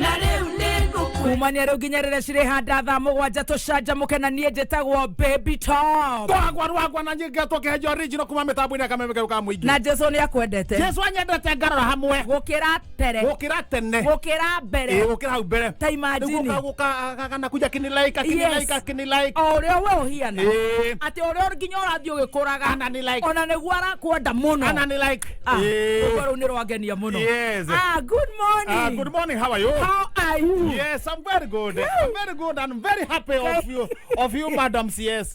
Na rĩu nĩngũkwenda. Kumania rĩu nginya rĩrĩa cirĩhanda thaa 7 tũcanjamũke, na niĩ njĩtagwo Baby Top. Twagwa rwagwa na nyinga tũkĩhenjo original kuma mĩtambo-inĩ ya Kameme ka mũingĩ. Na Jesu nĩ akwendete. Jesu anyendete ngarora hamwe. Gũkĩra tere. Gũkĩra tene. Gũkĩra mbere. Ĩ, gũkĩra hau mbere. Ta imagine. Nĩguo gũka kana kuja kinilike akinilike akinilike. O ũrĩa we ũhiana, Ĩ. atĩ ũrĩa nginya ũrathiĩ ũgĩkũraga, Anani like. ona nĩguo arakwenda mũno. Anani like. Ah, Ĩ. rwĩmbo rũu nĩ rwangenia mũno. Yes. Ah, good morning. Ah, good morning, how are you? How are you? Yes, I'm very good. I'm very good and very happy of you, madam CS.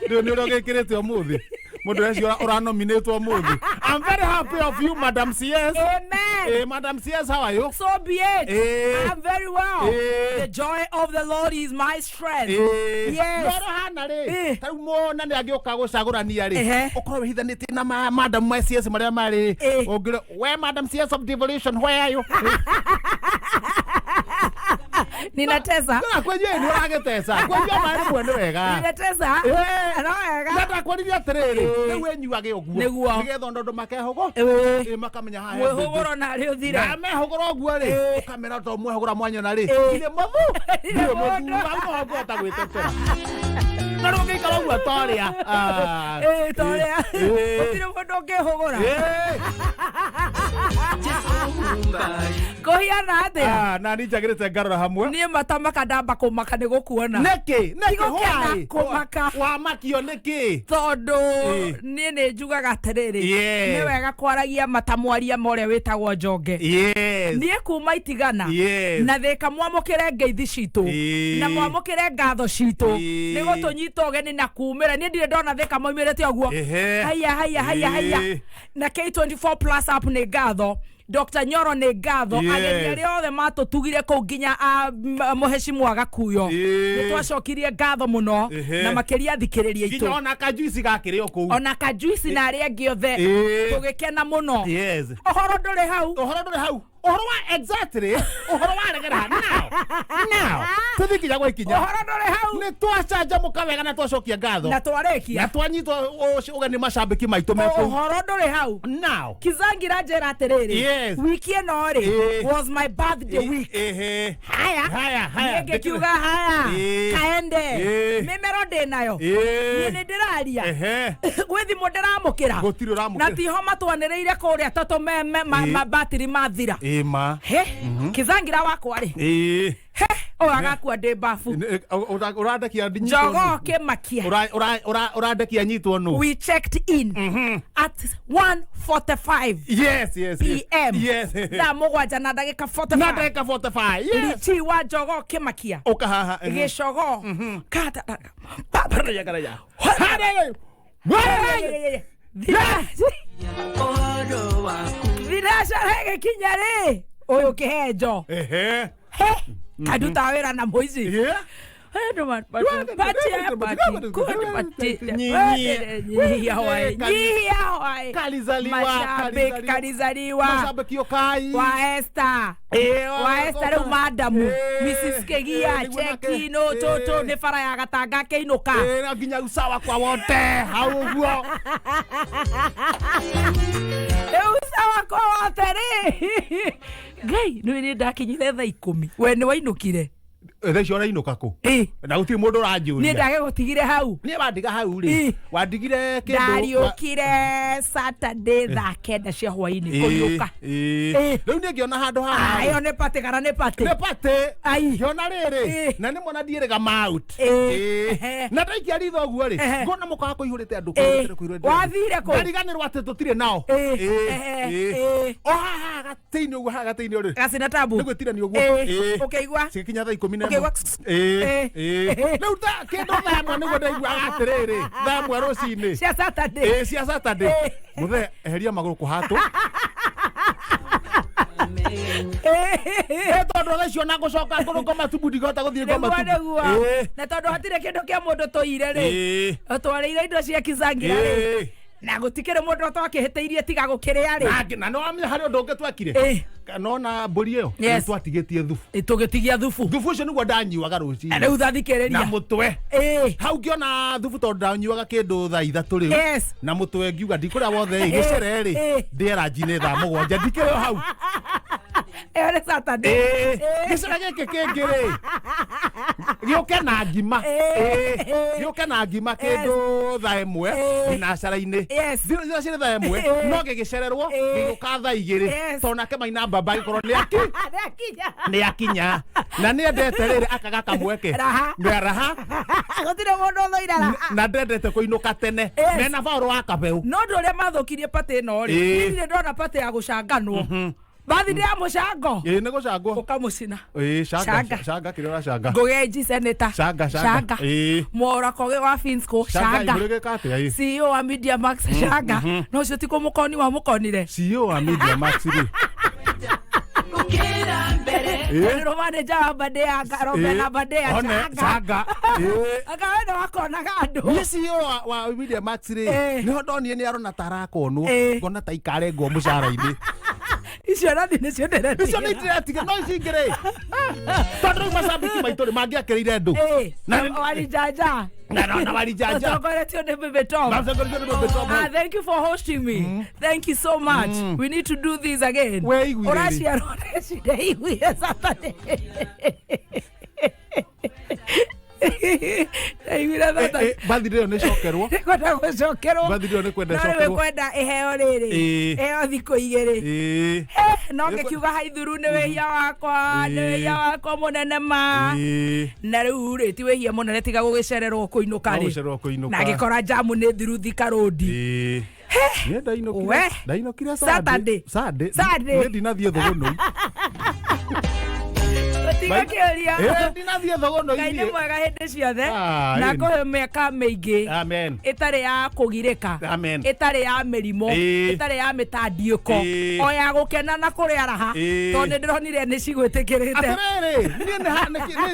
Rĩu nĩ ũrĩa ũgĩkĩrĩte ũmũthĩ. Mũndũ ũcio ũranominĩtwo ũmũthĩ. I'm very happy of you, Madam CS. Amen. Eh, Madam CS, how are you? So be it. Eh. I'm very well. Eh. The joy of the Lord is my strength. Eh. Yes. No ũhana rĩ, Eh. ta rĩu mona nĩ angĩũka gũcagũrania rĩ, Ehe. ũkorwo wĩhithanĩtie na madam ma CS marĩa marĩ, Eh. ũngĩrwo, "We Madam CS of devolution, where are you?" Ninatesa. Kwenye nĩ ũragĩteca kwenye maĩ rĩmwe nĩ wega. Ninatesa. Eh. No wega. Na ndakwĩrire atĩrĩrĩ, rĩu wĩnyuage ũguo Nĩguo. nĩgetha ona andũ makehũgũ Ĩĩ. Ĩ, makamenya haha he Mwĩhũgũro narĩ ũthire. na mehũgũra ũguo rĩ, Ĩĩ. ũkamera to mwehũgũra mwanyona rĩ, Ĩĩ. ndirĩ mũthu, Ndirĩ ndirĩ mũndũ. mũthu, hau no ngũhota gwĩtetera na rĩu ũngĩikara ũguo torĩa. Ah. Ĩĩ, torĩa. Ĩĩ. Gũtirĩ mũndũ ũngĩhũgũra. Ĩĩ. Kũhiana atĩa? Ah, na niĩ njagĩrĩte ngarora hamwe. Niĩ matamaka ndamba kũmaka nĩ gũkuona. Nĩkĩ nĩkĩ? Ndigũkena, Why? kũmaka. Wamakio nĩkĩ? Tondũ Ĩĩ. niĩ nĩ njugaga atĩrĩrĩ, nĩ wega kwaragia matamwaria ma ũrĩa wĩtagwo njonge. Niĩ kuma itigana na thĩka, mwamũkĩre ngeithi citũ na mwamũkĩre ngatho citũ nĩ gũtũnyita ũgeni na kumĩra. Niĩ ndirĩ ndona thĩka maumĩrĩte ũguo. Haya haya haya haya. Na K24 Plus app nĩ ngatho, Dr Nyoro nĩ ngatho. Ageni arĩa othe matũtugire kũu nginya mũhecimu Gakuyo, nĩ twacokirie ngatho mũno na makĩria athikĩrĩria nginya itũ. Ona kajuici gakĩrĩ o kũu. Ona kajuici na arĩa angĩ othe, tũgĩkena mũno. Ũhoro ndũrĩ hau. Ũhoro ndũrĩ hau, ũhoro wa exactly ũhoro wa regera now now tũthiĩ nginya gwa ikinya. Ũhoro ndũrĩ hau. Nĩ twacanjamũka wega na twacokia ngatho na twarĩkia na twanyitwo ũgeni macambĩki maitũ me kũu. Ũhoro ndũrĩ hau. Now Kizangira njĩra atĩrĩrĩ, wiki ĩno rĩ was my birthday week. Haya. Haya haya. Niĩ ngĩkiuga haya, kaende. Mĩmero ndĩ nayo. Niĩ nĩ ndĩraria gwĩ thimũ ndĩramũkĩra. Gũtirĩ ũramũkĩra. Na tiho matwanĩrĩire kũrĩa tondũ mabatiri mathira. Ĩma. He Kizangira wakwa rĩ, he ũyũ agakua ndĩ babu. Ũrandekia nyitwo Njogoo nũ? kĩmakia. Ũrandekia nyitwo nũ? We checked in at 1:45 p.m. Thaa 7 na ndagĩka Na 45. ndagĩka 45, yes. Richi wa Njogoo kĩmakia. Ũka haha. Gĩcogoo kata. Harĩa. Ũhoro waku. Thinacara ĩgĩkinya rĩ, ũyũ kĩhenjo. He kanduta wĩra na mũici. Nyihia hwaĩ. Kalizaliwa, Mashabiki kalizaliwa. kalizaliwa. Mashabiki ũkai. Wa Esther, wa Esther rĩu madamu Mrs Kegia. Nĩguo nake. Chekino tũtũ nĩ bara ya gatanga akĩinũka. Na nginya usawa kwa wote hau ũguo. Rĩu sawa kwa wote rĩ, ngai nĩ nĩ ndakinyire thaa 10, we nĩ wainũkire. Thaa icio ũrainũka kũ? Ĩ. Na gũtirĩ mũndũ Niĩ ũranjũria. ndagĩgũtigire hau. Niĩ wandiga hau rĩ, wandigire kĩndũ Ndariũkire Saturday thaa 9 cia hwainĩ kũriũka. Rĩu niĩ ngĩona handũ haha Ĩyo nĩ patĩ kana nĩ patĩ? Nĩ patĩ. Ai. Ngĩona rĩrĩ na nĩ mona ndiĩrĩga maut. Na ndaikia ritho ũguo rĩ, ngona mũkawa kũihũrĩte andũ, kũihũrĩte, kũihũrĩte andũ. Wathire kũ? Ngariganĩrwo atĩ tũtirĩ nao. O haha gatĩ-inĩ ũguo, haha gatĩ-inĩ rĩ, Gacina tabu. nĩ gwĩtirania ũguo. Ũkĩigua? Cigĩkinya thaa 11. Ũkĩigua? Rĩu kĩndũ thaa 1 nĩguo ndaiguaga atĩrĩrĩ, thaa 1 rũcinĩ Cia Saturday. Ĩ, cia Saturday. Mũthee, eheria magũrũ kũhatũ. Ĩ, tondũ thaa icio na ngũcoka ngũrũ matubu, ndigota gũthiĩ ngoma Nĩguo. tubu. Nĩguo. Na tondũ hatirĩ kĩndũ kĩa mũndũ tũire rĩ, twarĩire indo cia Kizangira rĩ, na gũtikĩrĩ mũndũ twakĩhĩtĩirie tiga gũkĩrĩa rĩ. Na nĩ wamenya harĩ ũndũ ũngĩ twekire? Nona mbũri ĩyo? Yes. Nĩ twatigĩtie thubu. Tũgĩtigia thubu. Thubu ũcio nĩguo ndanyuaga rũcinĩ Rĩu na thathikĩrĩria mũtwe. Hau ngĩona thubu tondũ ndanyuaga kĩndũ thaa 3 rĩu na mũtwe, ngiuga ndikũrĩa wothe ĩ gĩcere rĩ, ndĩe ranji-inĩ thaa 7, ndikĩrĩ o hau. Ĩyo nĩ Saturday. Ĩĩ, gĩcere gĩkĩ kĩngĩ rĩ, gĩũke na ngima. Ĩĩ. Ĩĩ, gĩũke na ngima kĩndũ thaa 1 thinacara-inĩ. Thina cirĩ thaa 1, no gĩgĩcererwo gĩgũka thaa 2, tondũ nake Maina Mbamba agĩkorwo nĩ aki Nĩakinya. Nĩ akinya na nĩ endete rĩrĩ akaga kamweke. Raha. Nĩ raha. Gũtirĩ mũndũ ũthũire raha. Na ndendete kũinũka tene mena baũrũ wa kabeu. No ũndũ ũrĩa mathũkirie patĩ ĩno rĩ, niĩ ndirĩ ndona patĩ ya gũcanganwo, bathi nĩ ya mũcango. Ĩĩ, nĩ gũcangwo. Ũkamũcina. Ĩĩ, canga. Canga. Canga kĩrĩa ũracanga. Ngũgenji senator. Canga, canga. Ĩĩ. Mwaura Koge wa Finsco. Canga. Canga. Igũrũ atĩa, ĩĩ. CEO wa Media Max, canga. No ũcio ti kũmũkoni wa mũkonire. CEO wa Media Max rĩ. Ĩĩ. Nĩ manager wa Badea, Robena Badea. One, canga. Canga. Ĩĩ. Anga we nĩ wakonaga andũ. Niĩ CEO wa Media Max rĩ, nĩho ndonire nĩ arona ta arakonwo. Ngona ta ikarengwo mũcara-inĩ. Icio nathi nĩcio Icio nĩ ndĩretigĩra. ndĩretiga, no ici ingĩ rĩ, tondũ rĩu macambĩki maitũ rĩ mangĩakĩrĩire ndũ. Warijanja. Na warijanja. Ũtongoretio nĩ Bebe Tom. Matongoretio nĩ Bebe Tom. Ah, thank you for hosting me. Thank you so much. We need to do this again. We iguire rĩ? Ũraciarwo nĩci Saturday. Ndaiguire Saturday. Bathi ĩyo nĩ cokerwo. Nĩkwenda gũcokerwo. Bathi ĩyo nĩ kwenda No rĩu ĩcokerwo. ĩkwenda ĩheo rĩrĩ. Ĩheo thikũ 2. No ngĩkiuga haithuru nĩ wĩhia wakwa, nĩ wĩhia wakwa mũnene ma. Na rĩu rĩ, ti wĩhia mũnene tiga gũgĩcererwo kũinũka No rĩ. gũcererwo kũinũka. Na ngĩkora jamu nĩ thiru Thika Road. Niĩ ndainũkire. We. Ndainũkire. Saturday. Sunday. Sunday. Niĩ ndinathiĩ thũgũnũi. Tiga kĩũria. Ndinathiĩ thũgũnũi. Ngai nĩ Niĩ. mwega hĩndĩ ciothe. Ah, Na ĩni. ngũhe mĩaka mĩingĩ Amen. ĩtarĩ ya kũgirĩka, Amen. ĩtarĩ ya mĩrimũ, ĩtarĩ ya mĩtandiũko, o ya gũkena na kũrĩa raha, tondũ nĩ ndĩronire nĩ cigwĩtĩkĩrĩte. Atĩrĩrĩ, niĩ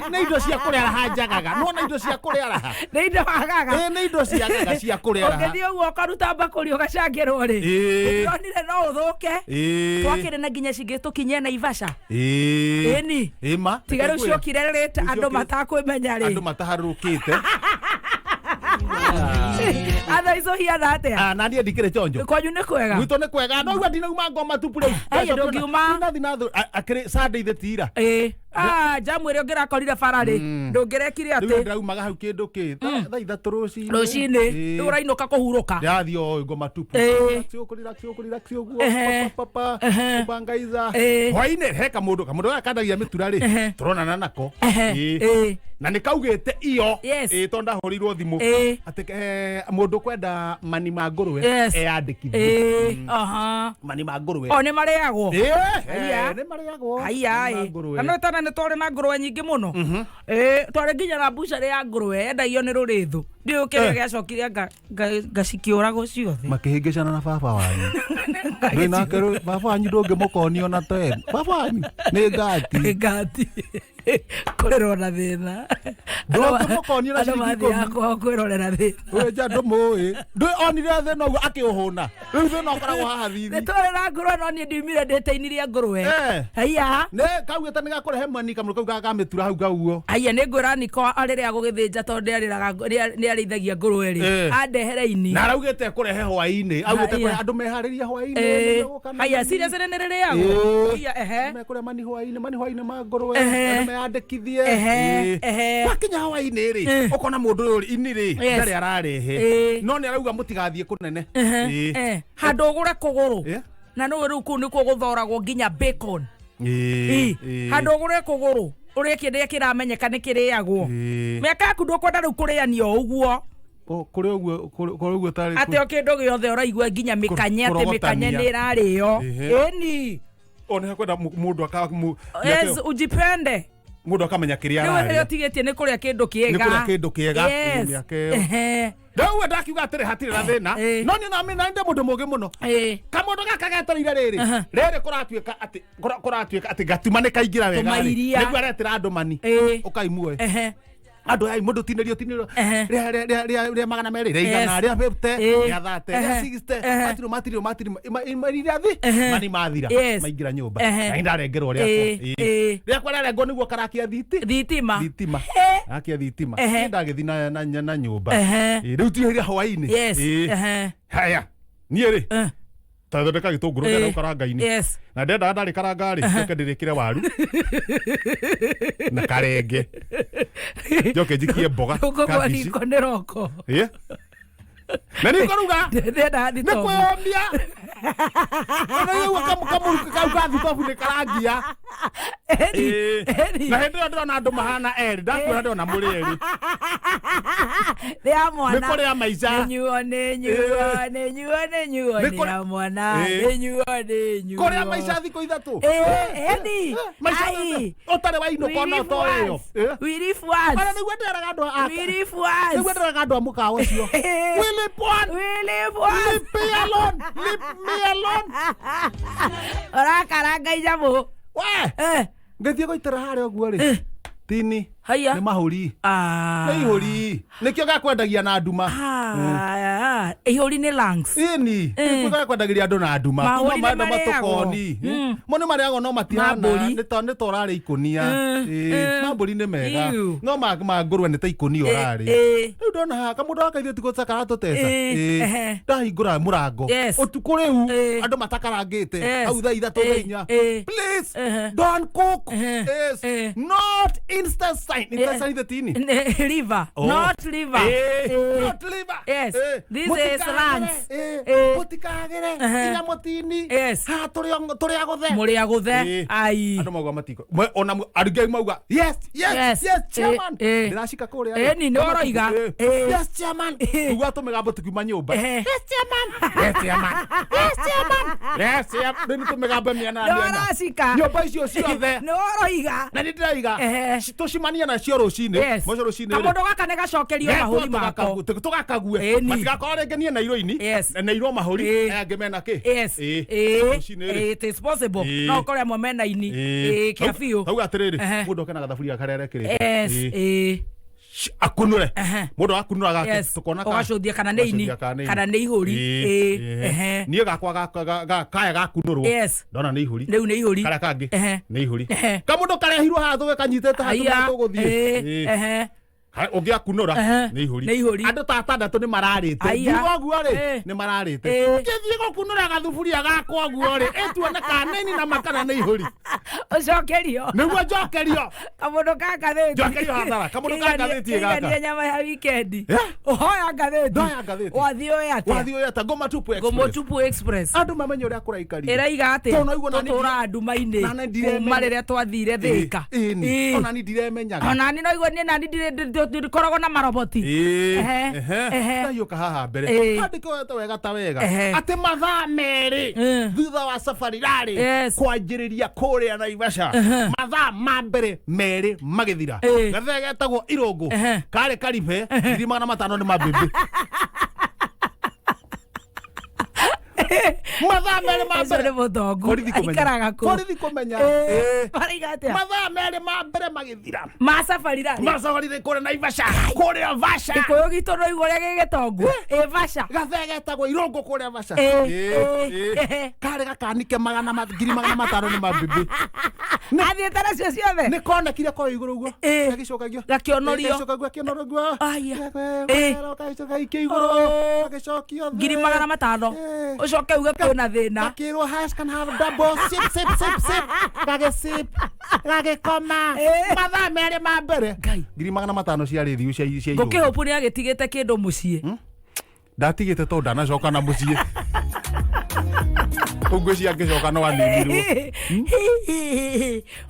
nĩ indo cia kũrĩa raha njagaga, nĩwona indo cia kũrĩa raha. Nĩ indo wagaga. Ĩĩ, nĩ indo ciagaga cia kũrĩa raha. Ũngĩthiĩ ũguo ũkaruta mbakũri ũgacangĩrwo rĩ, ndĩronire no ũthũke. Twakĩrĩ na nginya cingĩ tũkinyie Naivasha. Ĩni. Ĩma. Tiga rĩu ciokire rĩte Rĩu andũ matakwĩmenya andũ rĩ. mataharũrũkĩte. Atha icio hiana atĩa? Ah, na niĩ ndikĩrĩ chonjo. Kwanyu nĩ kwega? Gwitũ nĩ kwega, no igua ndinauma ngoma tupu rĩu. Ai, ndũngiuma. Ndinathi na akĩrĩ Sunday the tira. Ĩĩ. Ah, jamu ĩrĩa ũngĩrakorire bara rĩ, ndũngĩrekire Rĩu atĩ ndĩraumaga hau kĩndũ kĩ thaa 3 rũcinĩ. Rũcinĩ rĩu ũrainũka kũhurũka. Ndĩrathiĩ o ngoma tupu. Relax ũguo, relax ũguo, relax ũguo. Pa, pa, pa, kubangaiza. Hwainĩ he kamũndũ gaka kandagia mĩtura rĩ, tũronana nako. Na nĩ kaugĩte iyo. Ĩĩ, tondũ ndahũrĩirwo thimũ atĩ mũndũ kwenda mani ma ngũrwe eyandĩkithie. Aha. Mani ma ngũrwe. O nĩ marĩagwo? Ĩĩ, Haiya. nĩ marĩagwo. Haiya. Mani ma Ĩ ngũrwe. na no tene nĩ twarĩ na ngũrwe nyingĩ mũno. Ĩ, twarĩ nginya na mbucarĩ ya ngũrwe yendagio nĩ rũrĩthũ, ndiũĩ kĩrĩa gĩacokire ngacikĩũragwo ciothe. Makĩhĩngĩcana na baba wanyu. Ndũĩ nake rĩu, baba wanyu ndũngĩmũkonio na ten, baba wanyu nĩ ngati. Ngati kũrerwo na thĩna. Ndũngĩmũkonio na Andũ ciringi mathiaga 10. kwao kwĩrorera thĩna. We nja ndũmũĩ, ndũĩ onire thĩna ũguo akĩũhũna, rĩu thĩna ũkoragwo haha Nĩ thithi. twarĩ na ngũrwe, no niĩ ndiumire ndĩteinirie ngũrwe. Haiya. Nĩ kaugĩte nĩ gakũrehe mani kamũndũ kau ga mĩtura hau gauo. Haiya, nĩ ngwĩra niko rĩrĩa gũgĩthĩnja, tondũ nĩ arĩithagia ngũrwe rĩ, andehere ini. Na araugĩte ekũrehe hwainĩ, augĩte Haiya. kũrehe andũ meharĩrie hwainĩ. Nĩgũka na Haiya. mani. Serious, nĩ rĩrĩagwo? Haiya, ehe. Mekũrĩa mani hwainĩ, mani hwainĩ ma ngũrwe. Andũ meyandĩkithie. Gwakinya hwainĩ rĩ, ũkona mũndũ ũyũ rĩ, ini rĩ, ndarĩ ararehe, no nĩ arauga mũtigathiĩ kũnene. Handũ ũgũre kũgũrũ. Na nĩwe rĩu kũu nĩkuo gũthoragwo nginya bacon. Handũ ũgũre kũgũrũ ũrĩe kĩrĩa kĩramenyeka nĩ kĩrĩagwo. Mĩaka yaku ndũkwenda rĩu kũrĩanio ũguo. Kũrĩ ũguo, kũrĩ ũguo tarĩ Atĩ o kĩndũ gĩothe ũraigua nginya mĩkanye, atĩ mĩkanye kũrogotania. nĩ ĩrarĩo. Ĩni. O nĩ kwenda mũndũ aka Yes, ujipende. Mũndũ akamenya kĩrĩa Rĩu ĩrĩa ararĩa. ũtigĩtie nĩ kũrĩa kĩndũ kĩega. Nĩ kũrĩa kĩndũ kĩega. Yes. Mĩaka ĩyo. Rĩu we ndakiuga atĩrĩ, hatirĩ na thĩna. No niĩ nami na ndĩ mũndũ mũũgĩ mũno. Kamũndũ gaka getereire rĩrĩ rĩrĩ kũratuĩka atĩ kũratuĩka atĩ gatuma nĩ kaingĩra wega rĩ, Tũmairia. nĩguo aretĩra andũ mani. Ũkai muoe. Andũ ai, mũndũ tinĩrio tinĩrio, rĩa 200, rĩa 100, rĩa 50, rĩa 30, rĩa 60. Matirĩ, matirĩ, matirĩ iria thi mani mathira. Maingĩra nyũmba. Na nĩ ndarengerwo rĩakwa. Rĩakwa rĩarengwo nĩguo karakia thiti. Thitima. Thitima. Akia thitima. Niĩ ndagĩthiĩ na nyũmba. Rĩu tiũhĩria hwainĩ. Haya, niĩ rĩ, Tathondeka gĩtũngũrũ kĩa karanga-inĩ. Na ndendaga ndarĩ karanga rĩ, njoke ndĩrĩkĩre waru na karenge, njoke njikie mboga. Ũkũgwa. Kabici. Riko nĩ roko. Ĩ. Na nĩ ngũruga. Ndĩendaga nĩ thitobu. Kwĩyomia ona rĩu kamũrukĩ kau ka thitobu nĩ karangia. Eri, eri. Na hĩndĩ ĩyo ndĩrona andũ mahana erĩ, ndakuona ndĩrona mũrĩ erĩ. Nĩ ya Nĩ mwana. kũrĩa maica. Nĩ nyuo, nĩ nyuo, nĩ nyuo, nĩ nyuo. Nĩ Nĩ kũrĩa- ya mwana. Ĩ. Nĩ nyuo, nĩ nyuo. Kũrĩa maica thikũ 3. Ĩ, eni. Maica Ai. ũtarĩ wainũka ona ũtoĩyo. We live once. Ona nĩguo ndĩraga andũ a We live once. Nĩguo ndĩraga andũ a mũkawa ũcio. We live one. We live once. Leave me alone. Leave me alone. Ũrakaranga inyamũ. We. Eh. Ngĩthiĩ gũitĩra harĩa ũguo rĩ. Tini. Haya. Nĩ mahũri. Ah. Nĩ ihũri. Nĩkĩo gakwendagia na nduma. Ah, ihũri nĩ lungs. Ĩni. Nĩkĩo gakwendagĩria andũ na nduma. Mahũri Kuma nĩ maenda marĩagwo. matũkoni. Mo nĩ marĩagwo no matihana. Mambũri. Nĩ ta ũrarĩa ikũnia. Ĩ, Mambũri nĩ mega. Iu. No ma ngũrwe nĩ ta ikũnia ũrarĩa. Rĩu ndona haha kamũndũ gaka ithuĩ tiguo karatũteca. Ĩ, ehe. Ndahingũra mũrango. Ũtukũ rĩu andũ matakarangĩte. Hau thaa 3, thaa 4. Please don't cook. Ehe. Yes. Not intestine. Intestine the tini. Liver. Oh. Not liver. Not liver. Yes. This is Mũtikagĩre. lungs. Mũtikagĩre nginya mũtini. Haha tũrĩ agũthe. Mũrĩ agũthe. Ai. Andũ mauga matiko. Ona arugĩ mauga yes, yes, yes, chairman. Ndĩracika kũrĩa. Ĩni, nĩ ũroiga. Yes, chairman. Tugua tũmĩgambo tũkiuma nyũmba. Eh. Yes, chairman. Yes, chairman. Yes, chairman. Yes, chairman. Rĩu nĩ tũmĩgambo mĩena na Nĩ mĩena. ũracika. Nyũmba icio ciothe. Nĩ ũroiga. Na nĩ ndĩraiga. Tũcemania nacio rũcinĩ. Mũico rũcinĩ rĩ. Kamũndũ gaka nĩ gacokerio mahũri mako. Tũgakague. Ĩni. Matigakorwo rĩngĩ niĩ na iroini. Na irwo mahũri. Aya angĩ mena kĩ. Yes. Rũcinĩ rĩ. It is possible. No ũkore amwe mena ini. Kĩa biũ. Tauga atĩrĩrĩ, mũndũ oke na gathaburia karĩa arekĩrĩte. Akunũre. Mũndũ akunũra gake tũkona Ũgacũthia kana nĩ ini ũgacũthia kana nĩ ini. Kana nĩ ihũri. Niĩ gakwa kaya gakunũrwo ndona nĩ ihũri. Rĩu nĩ ihũri. Karĩa kangĩ nĩ ihũri. Kamũndũ karehirwo haha tũge kanyitĩte haha. Aya. Tũgũthiĩ. Ũngĩ akunũra nĩ ihũri. Nĩ ihũri. Andũ ta atandatũ nĩ mararĩte. Aya. Ngiuga ũguo rĩ, nĩ mararĩte. Ngĩthiĩ gũkunũra gathuburia gakwa ũguo rĩ, ĩtuone kana nĩ ini na makana nĩ ihũri. Ũcokerio. Nĩguo njokerio. Kamũndũ ka ngathĩti. Njokerio hathara. Kamũndũ ka ngathĩti gaka. Kĩiganie nyama ya wikendi. Ũhoya ngathĩti. Ndoya ngathĩti. Wathiĩ ũĩ atĩa? Wathiĩ ũyũ ata Ngoma Tupu Express. Ngũmũ Tupu Express. Andũ mamenye ũrĩa kũraikarire. Ĩraiga atĩa? Tondũ naigua na niĩ Tũtũraga nduma-inĩ Na niĩ ndiremenya. kuma rĩrĩa twathire Thĩka. Ĩni. Ona niĩ ndiremenyaga. Ona ni no igua niĩ nani ndikoragwo na maroboti. Ndaiũka haha mbere handĩkĩte wega ta wega atĩ mathaa 2 thutha wa safari rarĩ kwanjĩrĩria kũrĩa Naivasha, mathaa ma mbere 2 magĩthira, gathee getagwo irũngũ karĩ karibe 500,000 nĩ mambĩmbĩ mathaa 2 ma Ũcio mbere. nĩ mũtongu. Borithi kũmenya. Aikaraga kũ? Borithi kũmenya. Maraiga atĩa? Mathaa 2 ma mbere magĩthira Ma safari rarĩ. ma safari kũrĩa Naivasha, kũrĩa Vasha. Gĩkũyũ gitũ no igua ũrĩa gĩ gĩtongu. Ĩ Vasha. Gathee getagwo irũngũ kũrĩa Vasha. Karĩ gakanike 500,000 nĩ mambĩmbĩ. Athiĩte nacio ciothe. Nĩ konekire koyo igũrũ ũguo. Gagĩcokagio. Gakĩonorio. Gagĩcokagio, gakĩonoragio. Aya. Gagĩcoka gĩikio igũrũ. Oh. Gagĩcokio thĩ. 500,000. Ũcoke uge kwĩna thĩna. Gakĩrwo hash can have double sip sip sip sip, gagĩsip, gagĩkoma. Mathaa 2 ma mbere. Ngai. 500,000 ciarĩ thiu cia irũngũ. Ngũkĩhũpu nĩ agĩtigĩte kĩndũ mũciĩ. Ndatigĩte tondũ ndanacoka na mũciĩ ũguo ciangĩcoka no aninirwo.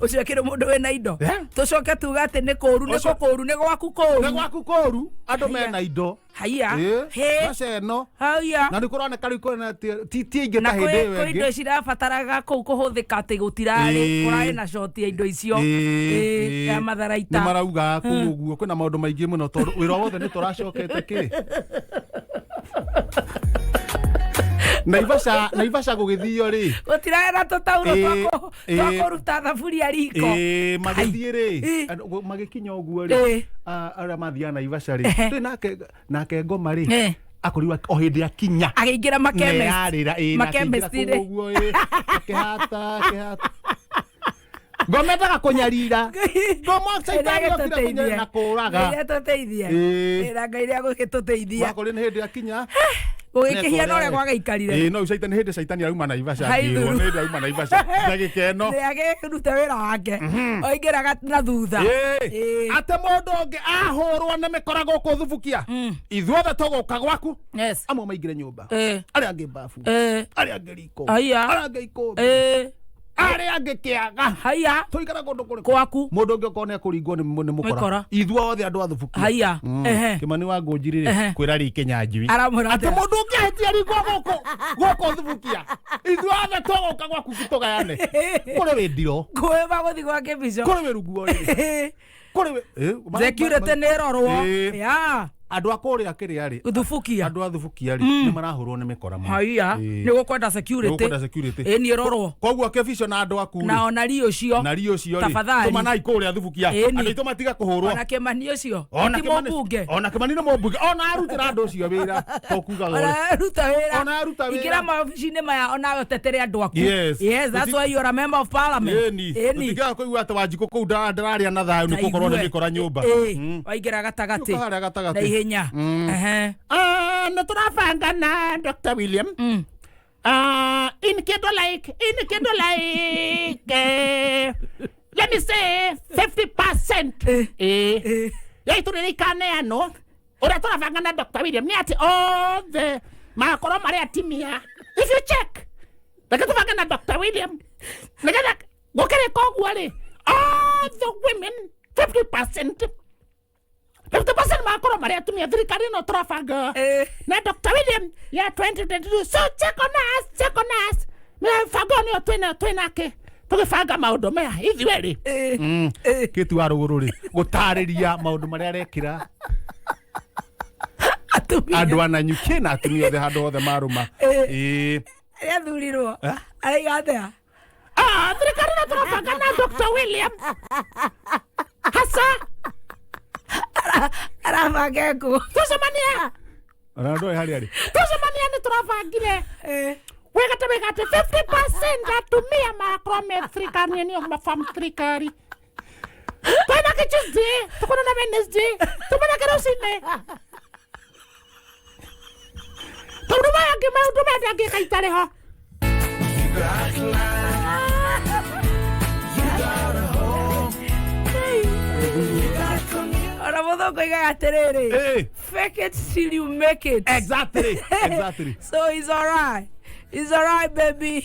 Ũcio akĩrĩ mũndũ wĩna indo. Tũcoke tuge atĩ nĩ kũru, nĩ kũkũru, nĩ gwaku Nĩ kũru. Gwaku kũru andũ mena indo. Haiya. Hĩ. Maca ĩno Haiya. na nĩ kũroneka rĩu kwĩna ti aingĩ Na ta hĩndĩ kwĩ ĩyo kwĩ ĩngĩ. indo cirabataraga kũu kũhũthĩka atĩ gũtirarĩ kũrarĩ na shoti ya indo icio. Ya Nĩ matharaita. Marauga kũu ũguo kwĩna maũndũ maingĩ mũno tondũ wĩra wothe nĩ tũracokete kĩ Naivasha. Naivasha gũgĩthio rĩ, Gũtirarĩ na tũtaurũ twa kũruta thaburia riko. Magĩthiĩ rĩ, magĩkinya ũguo rĩ, arĩa mathiaga Naivasha rĩ, rĩ nake ngoma rĩ, akorirwo o hĩndĩ akinya Agĩingĩra makemest. Neyarĩra, na akĩingĩra Makemest kũu rĩ. ũguo, akĩhata akĩhata. Ngoma endaga kũnyarira ngoma, caitani okire kũnyarira na kũraga. Ngai atũteithie. Na Ngai nĩ agũgĩtũteithia. Wakorire nĩ hĩndĩ akinya. Gũgĩkĩhia na ũrĩa gwagĩikarire. Ĩĩ, no caitani, hĩndĩ caitani arauma Naivasha. Haithuru. Ngĩrwo nĩ hĩndĩ arauma Naivasha ndagĩka ĩno. Nĩ agĩruta wĩra wake, oingĩraga na thutha. Ĩĩ. Atĩ mũndũ ũngĩ ahũrwo nĩ mĩkora gũkũ thubukia, ithuothe tũgũka gwaku. Amwe maingĩre nyũmba, arĩa angĩ babu, arĩa angĩ riko, Aya. arĩa angĩ ikũmbĩ, arĩa angĩ kĩaga. Haya. Tũikara kũndũ kũrĩkũ? Gwaku. Mũndũ ũngĩ okorwo nĩ ekũringwo nĩ mũkora, Mĩkora. ithuothe andũ a thubukia. Haya. Ehe. Kĩmani wa ngũnjiri Ehe. rĩ, kwĩra rĩ Kĩnyanjui Aramwĩra atĩ atĩa? mũndũ ũngĩ ahĩtia ringwo gũkũ thubukia, ithuothe tũgũka gwaku tũgayane kũrĩ wĩ ndiro, Kwĩ magũthi gwa kĩbico. kũrĩ wĩ runguo rĩ, kũrĩ wĩ Security nĩ ĩrorwo. Ĩĩ. Ya. Andũ a kũrĩa kĩrĩa rĩ, Thubukia. andũ a thubukia rĩ, nĩ marahũrwo nĩ mĩkora mũno. Haya. Ĩĩ. Nĩ gũkwenda security. Nĩ gũkwenda security. Ĩĩ, nĩ ĩrorwo. Koguo kĩbico na andũ aku rĩ, Na ona ri ũcio. Na ri ũcio rĩ, Tafadhali. tũmanai kũrĩa thubukia. Ĩni. Andũ aitũ matiga kũhũrwo. Ona Kĩmani ũcio. Ona Ti Kĩmani- mũmbunge. Ona Kĩmani nĩ mũmbunge, ona arutĩra andũ ũcio wĩra tokugaga Ona ũrĩa. aruta wĩra. Ona aruta wĩra. Ingĩra maobici-inĩ maya onawe ũtetere andũ aku. Yes. Yes, that's why you are a member of parliament. Ĩni. Ĩni. Tũtingĩaga kũigua atĩ Wanjikũ kũu ndararia na thayũ nĩ gũkorwo nĩ Taigue. mĩkora nyũmba. Ĩĩ, waingĩra gatagatĩ. Ũka harĩa gatagatĩ. Na ihenya. Ehe. Ah, nĩ tũrabanga na Dr. William. In kĩndũ like, let me say 50%. Eh. Ya itũrĩrĩ ikaneanwo, ũrĩa tũrabanga na Dr. William nĩ atĩ othe magakorwo marĩ atimia. If you check, reke tũbange na Dr. William nĩgetha gũkĩrĩka ũguo rĩ, all the women 50%, 50% magakorwo marĩ atumia thirikari ĩno tũrabanga na Dr. William ya 2022. So check on us, check on us. Mĩbango nĩyo twĩnayo, twĩnake tũgĩbanga maũndũ maya ithuerĩ. Kĩtu wa rũgũrũ rĩ, gũtarĩria maũndũ marĩa arekĩra Atumia. andũ a Nanyuki na atumia othe handũ hothe marũma. Ĩĩ. Arĩa thurirwo. Araiga atĩa? Ah, thirikari ĩno tũrabanga na Dr. William hasa. Arabanga kũ? Tũcemania. Ona ndũĩ harĩa arĩ. Tũcemania, nĩ tũrabangire wega ta wega atĩ 50% atumia magakorwo me thirikari nĩo mabam thirikari twĩnake Tuesday, tũkonana Wednesday, tũmenake rũcinĩ, tondũ maya angĩ maũndũ maya ndangĩka itarĩ ho. Ona mũthũngũ oigaga atĩrĩrĩ, Ĩĩ. "Fake it till you make it." Exactly, exactly. So it's alright. It's alright, baby.